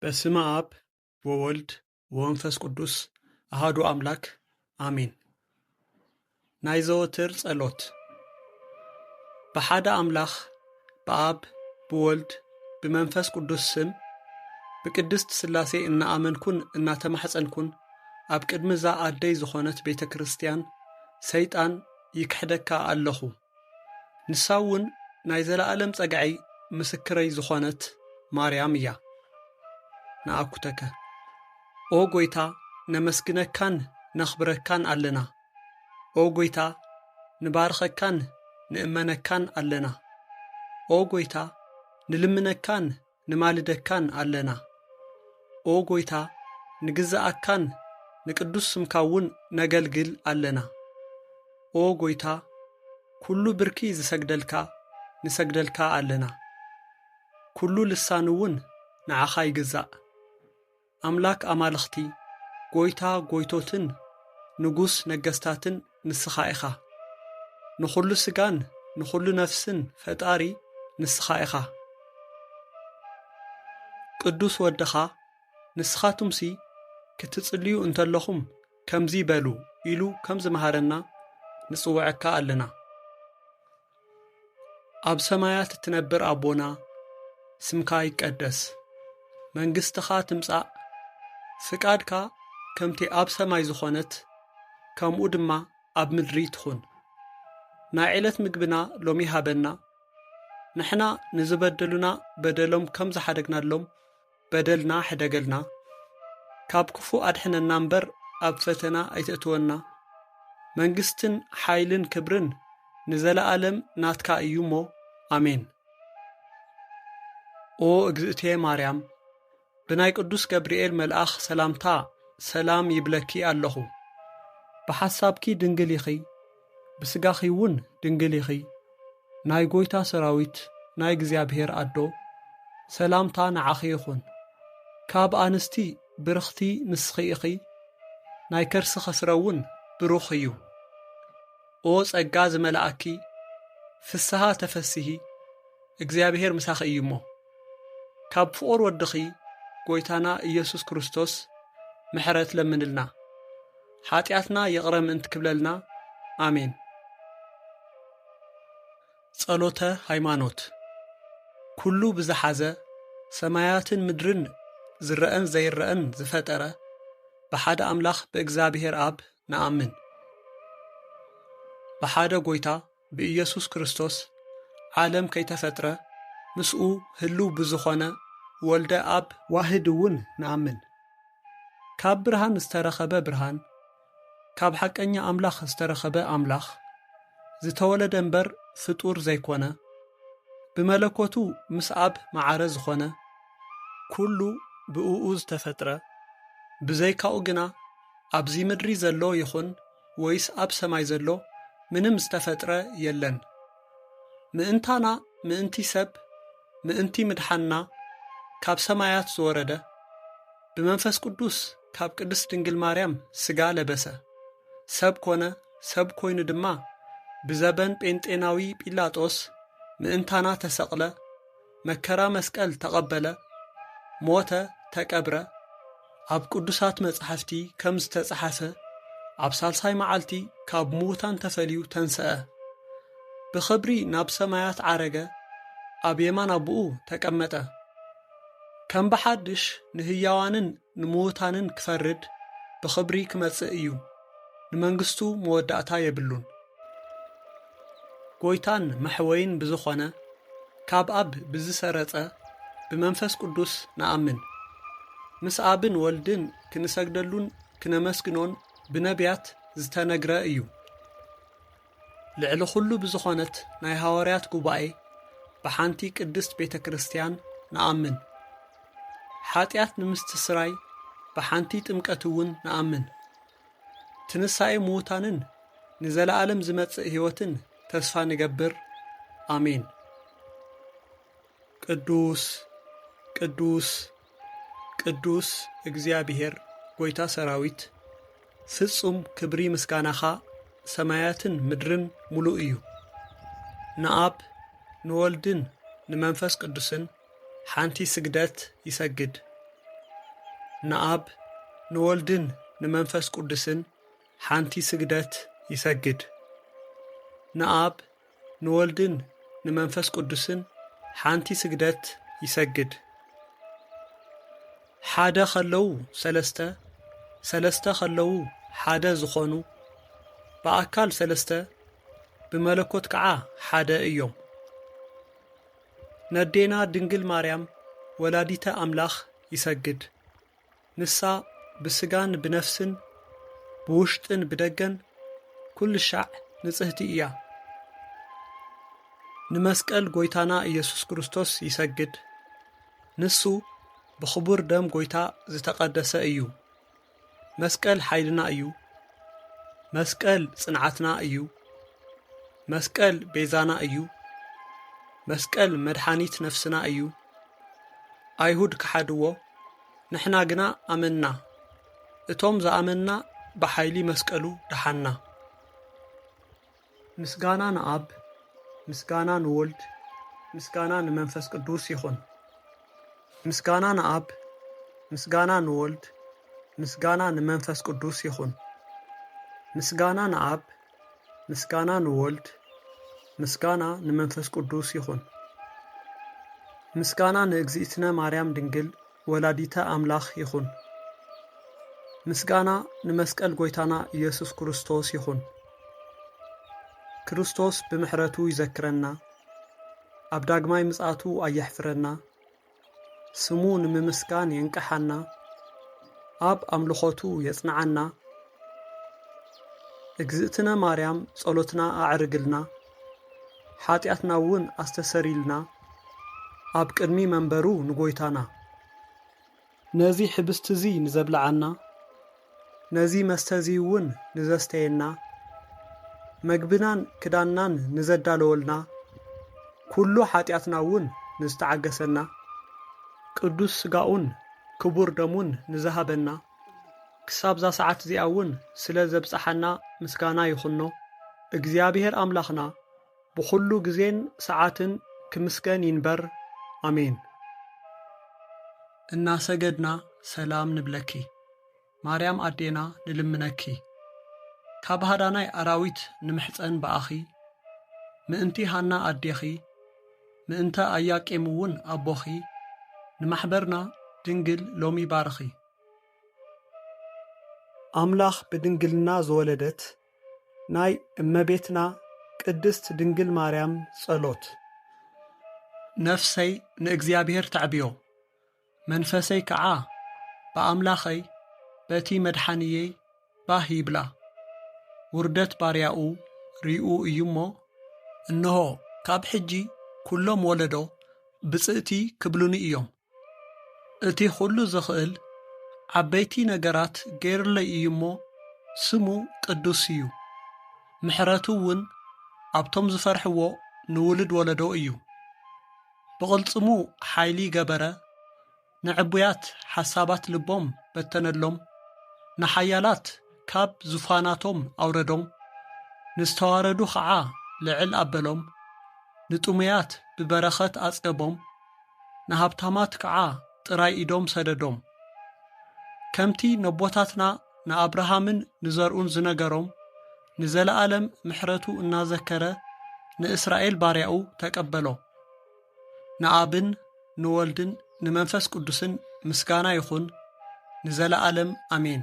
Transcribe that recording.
በስመ ኣብ ወወልድ ወመንፈስ ቅዱስ ኣሃዱ ኣምላክ ኣሜን። ናይ ዘወትር ጸሎት። ብሓደ ኣምላኽ ብኣብ ብወልድ ብመንፈስ ቅዱስ ስም ብቅድስት ሥላሴ እናኣመንኩን እናተማሕጸንኩን ኣብ ቅድሚ እዛ ኣደይ ዝኾነት ቤተ ክርስቲያን ሰይጣን ይክሕደካ ኣለኹ። ንሳ እውን ናይ ዘለኣለም ጸግዐይ ምስክረይ ዝኾነት ማርያም እያ። ንኣኩተከ። ኦ ጐይታ፣ ነመስግነካን ነኽብረካን ኣለና። ኦ ጐይታ፣ ንባርኸካን ንእመነካን ኣለና። ኦ ጐይታ፣ ንልምነካን ንማልደካን ኣለና። ኦ ጐይታ፣ ንግዛኣካን ንቅዱስ ስምካ እውን ነገልግል ኣለና። ኦ ጐይታ፣ ኩሉ ብርኪ ዝሰግደልካ ንሰግደልካ ኣለና። ኩሉ ልሳን እውን ንዓኻ ይግዛእ። ኣምላክ ኣማልኽቲ፣ ጐይታ ጐይቶትን ንጉስ ነገስታትን ንስኻ ኢኻ። ንኹሉ ስጋን ንኹሉ ነፍስን ፈጣሪ ንስኻ ኢኻ። ቅዱስ ወድኻ፣ ንስኻቱምሲ ክትጽልዩ እንተለኹም ከምዚ በሉ ኢሉ ከም ዝመሃረና ንጽውዐካ ኣለና። ኣብ ሰማያት እትነብር ኣቦና፣ ስምካ ይቀደስ፣ መንግስትኻ ትምጻእ፣ ፍቃድካ ከምቲ ኣብ ሰማይ ዝኾነት፣ ከምኡ ድማ ኣብ ምድሪ ትኹን። ናይ ዕለት ምግብና ሎሚ ሃበና፣ ንሕና ንዝበደሉና በደሎም ከም ዝሓደግናሎም በደልና ሕደገልና፣ ካብ ክፉእ ኣድሕነና እምበር ኣብ ፈተና ኣይተእትወና። መንግስትን ሓይልን ክብርን ንዘለኣለም ናትካ እዩ እሞ፣ ኣሜን። ኦ እግዝእትየ ማርያም፣ ብናይ ቅዱስ ገብርኤል መልኣኽ ሰላምታ ሰላም ይብለኪ ኣለኹ። ብሓሳብኪ ድንግል ኢኺ፣ ብስጋኺ እውን ድንግል ኢኺ። ናይ ጐይታ ሰራዊት፣ ናይ እግዚኣብሔር ኣዶ፣ ሰላምታ ንዓኺ ይኹን። ካብ ኣንስቲ ብርኽቲ ንስኺ ኢኺ፣ ናይ ከርስኺ ፍረ እውን ብሩኽ እዩ። ኦ ጸጋ ዝመልኣኪ፣ ፍስሃ ተፈስሂ፣ እግዚኣብሔር ምሳኺ እዩ እሞ። ካብ ፍቑር ወድኺ ጐይታና ኢየሱስ ክርስቶስ ምሕረት ለምንልና፣ ሓጢኣትና ይቕረ ምእንቲ ክብለልና። ኣሜን። ጸሎተ ሃይማኖት። ኩሉ ብዝሓዘ ሰማያትን ምድርን ዝረአን ዘይረአን ዝፈጠረ ብሓደ ኣምላኽ ብእግዚኣብሔር ኣብ ንኣምን። ብሓደ ጐይታ ብኢየሱስ ክርስቶስ ዓለም ከይተፈጥረ ምስኡ ህልው ብዝኾነ ወልደ ኣብ ዋህድ እውን ንኣምን። ካብ ብርሃን ዝተረኸበ ብርሃን፣ ካብ ሓቀኛ ኣምላኽ ዝተረኸበ ኣምላኽ፣ ዝተወለደ እምበር ፍጡር ዘይኮነ፣ ብመለኮቱ ምስ ኣብ መዓረ ዝኾነ፣ ኩሉ ብእኡ ዝተፈጥረ፣ ብዘይካኡ ግና ኣብዚ ምድሪ ዘሎ ይኹን ወይስ ኣብ ሰማይ ዘሎ ምንም ዝተፈጥረ የለን። ምእንታና፣ ምእንቲ ሰብ፣ ምእንቲ ምድሓንና ካብ ሰማያት ዝወረደ፣ ብመንፈስ ቅዱስ ካብ ቅድስት ድንግል ማርያም ሥጋ ለበሰ። ሰብ ኮነ፣ ሰብ ኮይኑ ድማ ብዘበን ጴንጤናዊ ጲላጦስ ምእንታና ተሰቕለ፣ መከራ መስቀል ተቐበለ፣ ሞተ፣ ተቀብረ። ኣብ ቅዱሳት መጻሕፍቲ ከም ዝተጻሕፈ፣ ኣብ ሳልሳይ መዓልቲ ካብ ምዉታን ተፈልዩ ተንስአ። ብኽብሪ ናብ ሰማያት ዓረገ፣ ኣብ የማን ኣቦኡ ተቀመጠ። ከም ብሓድሽ ንህያዋንን ንምዉታንን ክፈርድ ብኽብሪ ክመጽእ እዩ። ንመንግስቱ መወዳእታ የብሉን። ጐይታን መሕወይን ብዝኾነ፣ ካብ ኣብ ብዝሰረጸ ብመንፈስ ቅዱስ ንኣምን። ምስ ኣብን ወልድን ክንሰግደሉን ክነመስግኖን ብነቢያት ዝተነግረ እዩ። ልዕሊ ኹሉ ብዝኾነት ናይ ሃዋርያት ጉባኤ ብሓንቲ ቅድስት ቤተ ክርስቲያን ንኣምን። ሓጢኣት ንምስትስራይ ብሓንቲ ጥምቀት እውን ንኣምን። ትንሳኤ ምዉታንን ንዘለኣለም ዝመጽእ ሕይወትን ተስፋ ንገብር። ኣሜን። ቅዱስ፣ ቅዱስ፣ ቅዱስ እግዚኣብሔር ጐይታ ሰራዊት፣ ፍጹም ክብሪ ምስጋናኻ ሰማያትን ምድርን ምሉእ እዩ። ንኣብ ንወልድን ንመንፈስ ቅዱስን ሓንቲ ስግደት ይሰግድ። ንኣብ ንወልድን ንመንፈስ ቅዱስን ሓንቲ ስግደት ይሰግድ። ንኣብ ንወልድን ንመንፈስ ቅዱስን ሓንቲ ስግደት ይሰግድ። ሓደ ከለዉ ሰለስተ፣ ሰለስተ ከለዉ ሓደ ዝኾኑ፣ ብኣካል ሰለስተ፣ ብመለኮት ከዓ ሓደ እዮም። ነዴና ድንግል ማርያም ወላዲተ ኣምላኽ ይሰግድ። ንሳ ብስጋን ብነፍስን ብውሽጥን ብደገን ኩሉ ሻዕ ንጽህቲ እያ። ንመስቀል ጎይታና ኢየሱስ ክርስቶስ ይሰግድ። ንሱ ብኽቡር ደም ጎይታ ዝተቐደሰ እዩ። መስቀል ሓይልና እዩ። መስቀል ጽንዓትና እዩ። መስቀል ቤዛና እዩ። መስቀል መድሓኒት ነፍስና እዩ። ኣይሁድ ከሓድዎ፣ ንሕና ግና ኣመንና። እቶም ዝኣመንና ብሓይሊ መስቀሉ ደሓንና። ምስጋና ንኣብ፣ ምስጋና ንወልድ፣ ምስጋና ንመንፈስ ቅዱስ ይኹን። ምስጋና ንኣብ፣ ምስጋና ንወልድ፣ ምስጋና ንመንፈስ ቅዱስ ይኹን። ምስጋና ንኣብ፣ ምስጋና ንወልድ፣ ምስጋና ንመንፈስ ቅዱስ ይኹን። ምስጋና ንእግዚእትነ ማርያም ድንግል ወላዲተ ኣምላኽ ይኹን። ምስጋና ንመስቀል ጎይታና ኢየሱስ ክርስቶስ ይኹን። ክርስቶስ ብምሕረቱ ይዘክረና፣ ኣብ ዳግማይ ምጽኣቱ ኣየሕፍረና። ስሙ ንምምስጋን የንቅሓና፣ ኣብ ኣምልኾቱ የጽንዓና። እግዝእትነ ማርያም ጸሎትና ኣዕርግልና፣ ሓጢኣትና እውን ኣስተሰሪልና፣ ኣብ ቅድሚ መንበሩ ንጎይታና። ነዚ ሕብስቲ እዚ ንዘብልዓና፣ ነዚ መስተ እዚ እውን ንዘስተየና፣ መግብናን ክዳንናን ንዘዳለወልና፣ ኩሉ ሓጢኣትና እውን ንዝተዓገሰና፣ ቅዱስ ስጋኡን ክቡር ደሙን ንዝሃበና፣ ክሳብ እዛ ሰዓት እዚኣ እውን ስለ ዘብጽሓና ምስጋና ይኹኖ። እግዚኣብሔር ኣምላኽና ብኹሉ ግዜን ሰዓትን ክምስገን ይንበር። ኣሜን። እናሰገድና ሰላም ንብለኪ፣ ማርያም ኣዴና ንልምነኪ። ካብ ሃዳናይ ኣራዊት ንምሕጸን ብኣኺ፣ ምእንቲ ሃና ኣዴኺ፣ ምእንተ ኣያቄም እውን ኣቦኺ፣ ንማሕበርና ድንግል ሎሚ ባርኺ። ኣምላኽ ብድንግልና ዝወለደት ናይ እመቤትና ቅድስት ድንግል ማርያም ጸሎት። ነፍሰይ ንእግዚኣብሔር ተዕብዮ፣ መንፈሰይ ከዓ ብኣምላኸይ በቲ መድሓንየይ ባህ ይብላ። ውርደት ባርያኡ ሪኡ እዩ እሞ፣ እንሆ፣ ካብ ሕጂ ኩሎም ወለዶ ብጽእቲ ክብሉኒ እዮም። እቲ ኩሉ ዝኽእል ዓበይቲ ነገራት ገይሩለይ እዩ እሞ፣ ስሙ ቅዱስ እዩ። ምሕረቱ እውን ኣብቶም ዝፈርሕዎ ንውሉድ ወለዶ እዩ። ብቕልጽሙ ሓይሊ ገበረ፣ ንዕቡያት ሓሳባት ልቦም በተነሎም፣ ንሓያላት ካብ ዙፋናቶም ኣውረዶም፣ ንዝተዋረዱ ኸዓ ልዕል ኣበሎም፣ ንጥሙያት ብበረኸት ኣጽገቦም፣ ንሃብታማት ከዓ ጥራይ ኢዶም ሰደዶም። ከምቲ ነቦታትና ንኣብርሃምን ንዘርኡን ዝነገሮም፣ ንዘለኣለም ምሕረቱ እናዘከረ ንእስራኤል ባርያኡ ተቀበሎ። ንኣብን ንወልድን ንመንፈስ ቅዱስን ምስጋና ይኹን ንዘለኣለም ኣሜን።